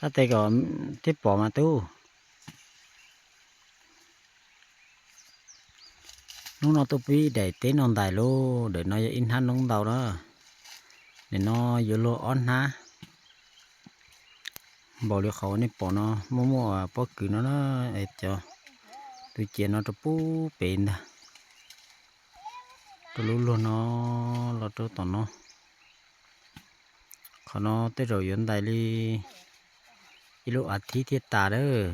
Tab tes kom thiaj pom mas tub. Hnub no tuaj pib daim teb no ntais lauj, daim no yog ib hnab noob ntau na. Daim no yuav luag ob hnab. Npaum li qhov uas nej pom no muaj muaj pob kws no na, es cov tus ciav no rau pub pem ntag, rau lub luag no los rau tom no. Qhov no tej zaum yuav ntais li ib lub as thiv thiaj tas lawm.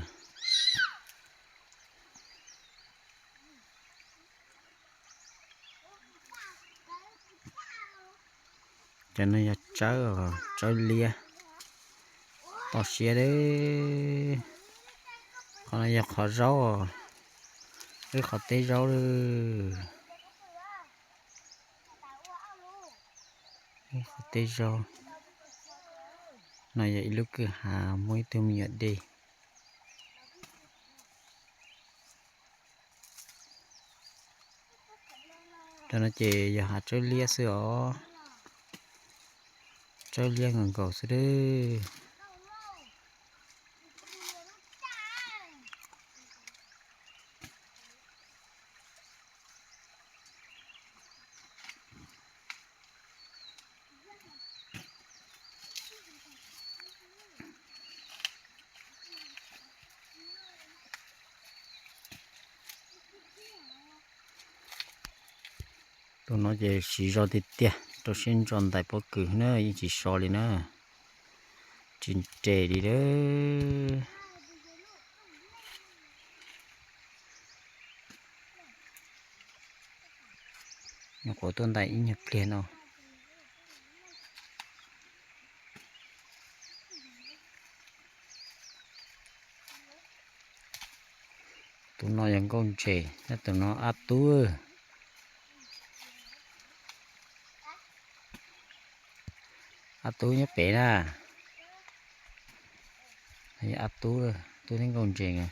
Cov no yog tsawb, tsawb liab, toj siab lawm. Qhov no yog qhov zaub, wb qhov teb zaub lawm. Wb qhov teb zaub no yog ib lub kwj ha muaj ib tug me nyuam dej. Cov no ces yog hav tsawb liab xwb os, tsawb liab nkaus nkaus xwb lawm. Tus no ces siv zog tiag tiag, rau siab ntso ntais pob kws na, yeej tsis so li na, tsis nres li lawm. Nyuam qhuav tuaj ntais ib nyuag pliag no. Tus no yog nkauj ntses, tus no ab tub. Ab tub nyob pem na. Ab tub, tub thiab nkauj ntses.